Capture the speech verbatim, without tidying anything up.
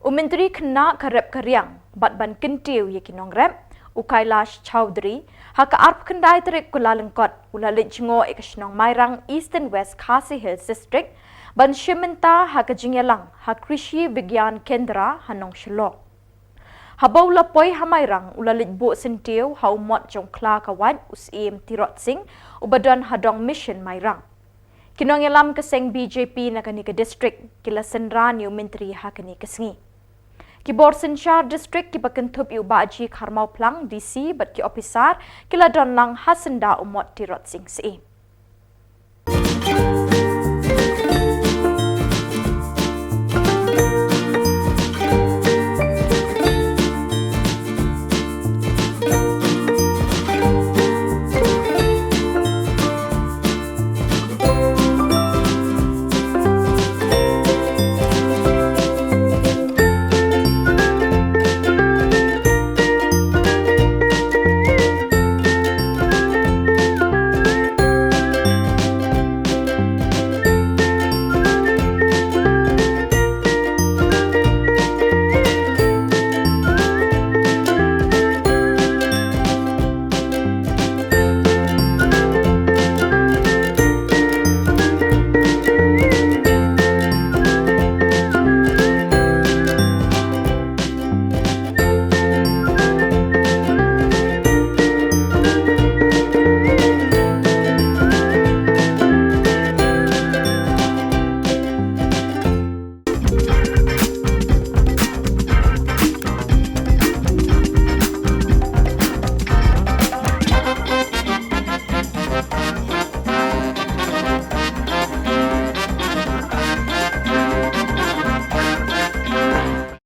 U Myntri Khynnah ka rep ka riang bad ban kyntiew ïa ki nongrep, u Kailash Chaudhary, ha ka arphew khyndai tarik Kyllalyngkot u la leit jngoh ïa ka shnong Mairang, Eastern West Khasi Hills District, ban shim bynta ha ka jingïalang ha Krishi Vigyan Kendra ha Nongshalok. Haba u la poi ha Mairang u la leit buh syntiew ha u mot jong u Khlawait, u Syiem Tirot Sing, uba don ha dong Mission Mairang. Ki nongïalam ka seng B J P na kane ka district ki la synran ïa u Myntri ha kane ka sngi. Ki bor synshar district kiba kynthup ïa u Bah G Kharmawphlang, D C, bad ki ophisar ki la don lang ha syndah u mot Tirot Sing Syiem.